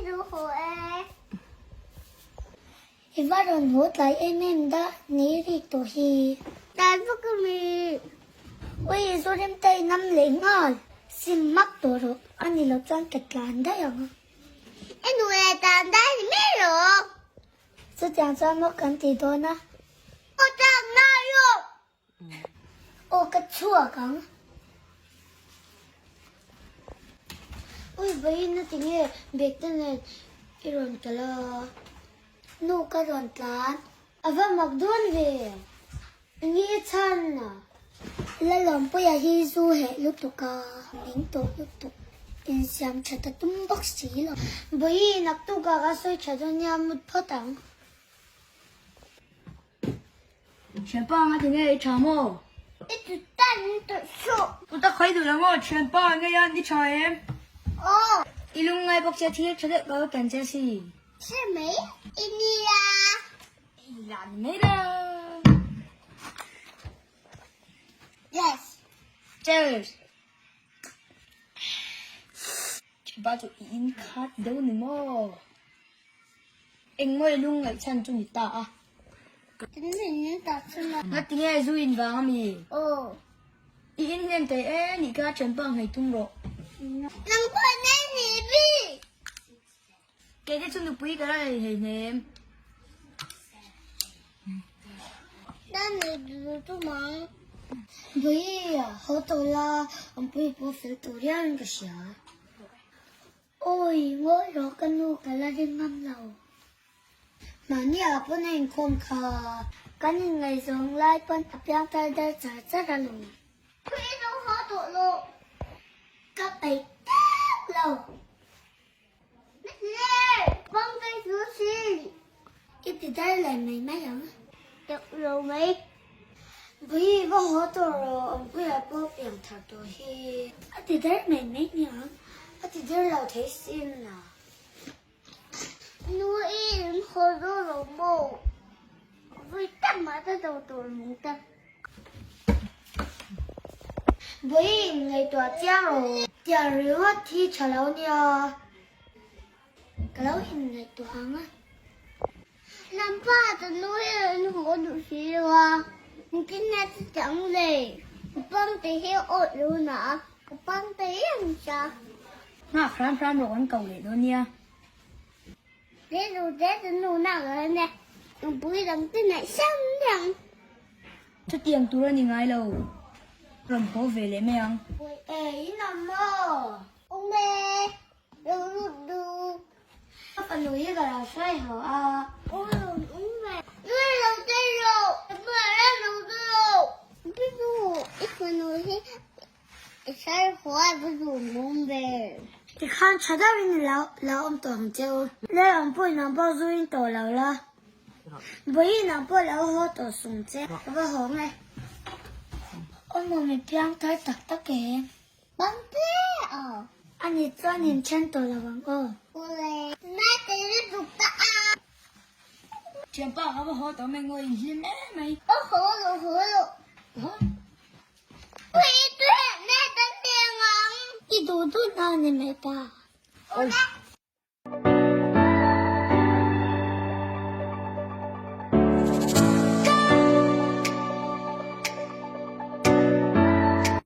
lo haw e. I va rawn haw tlai em em da ni rik tawh hi. Tlai vak a mi. Ui Zorim te i nam leh nghal. Sim hmak tawh rawh a ni lo chuan ka tlan daih ang a. I nu leh tlan daih ni mai rawh. Chutiang chuan maw kan ti dawn a. Aw tlak nai rawh. Aw ka chhuak ang. Ui vawiin a tinge bag te nen i rawn kal a? Nu ka rawn tlan. A va mak dawn ve. Enge i chhan a? Lalawmpuia hi zu heh lutuk a, ning tawh lutuk. Insiam that a tum bawk si lo. Vawiin naktukah ka sawi tha dawn nia mut phawt ang. Thianpa anga ti nge i tha maw? I tu tan tawh suh. U tak khai duh lo maw? Thianpa nge a i tha em? Aw. I lungngai bawk che thil tha deuh ka lo ken che si. Hre mai i nia. I la ni mai lo. Yes. Cheers. Thianpa chu i in khat deuh ni maw? Engmaw i lungngaih chhan chu ni ta a. Ngati nge zu in vang a mi? I in hnem thei e nih kha thianpa nghei tum rawh. Nang pawh nei ni bi. Kei te chu nupui ka la nei thei hnem. Vawiia haw tawh la awmpui pawh fel tur hian ka hria. Awi, ngawi rawh ka nu ka la ring ngam lo. Mahni ah pawn a inkhawm kha. Kan inngaihzawng lai pawn a piang tar dar char char a lawm. Khui lo haw tawh lo. Ka peih teuh lo. I ti dar leh mai mai ang. Teuh lo mai. Bui va haw tawh rawh awmpuia pawh piang thar tawh hi. A ti dar mai mai niang. A ti dar lo thei sin a. Nu i in haw dawn lo maw? Vui tam ah ta do tur mung ta. Bui in ngaihtuah chiang rawh. Tiang ringawt hi tha lo nia. Ka lo in ngaihtuah ang a. Lampa ta nu hi an haw duh si lo a. Engtin nge chu chang le? Ka pang te hi a awt lo na a, ka pang te hi an sa. Nghak hram hram rawh kan ko leh dawn nia. Te nu te ta nu nak a nia. Nupui dang te neih sang ang. Chutiang tur a ni ngai lo. Rawn haw ve leh mai ang. E, in awm maw? Awm e, lo lut duh. Ka fanu hi ka lo hruai haw a. Aw lo awm ve. Nui lo te rawh, ka hmuh lo te rawh. Pi nu, i fanu hi i hruai haw a va duhawm ve. Tikhan tha deuhin i lo awm tawh ang che u. Lei awm pawhin nang pawh zu in tawh lo la. Vawiin nang pawh lo haw tawh sung che. Ka va haw nge. Aw maw mi piang thar tak tak e. Bang hle a. A ni chuan in then tawh lo ang aw. Ule. Naute lutuk ta a. Thianpa ka va haw tawh mai ngaw in hlim em mai. Aw haw lo haw lo. Pui tui heh nge kan teng ang. I duh duh na ni mai ta. Ule.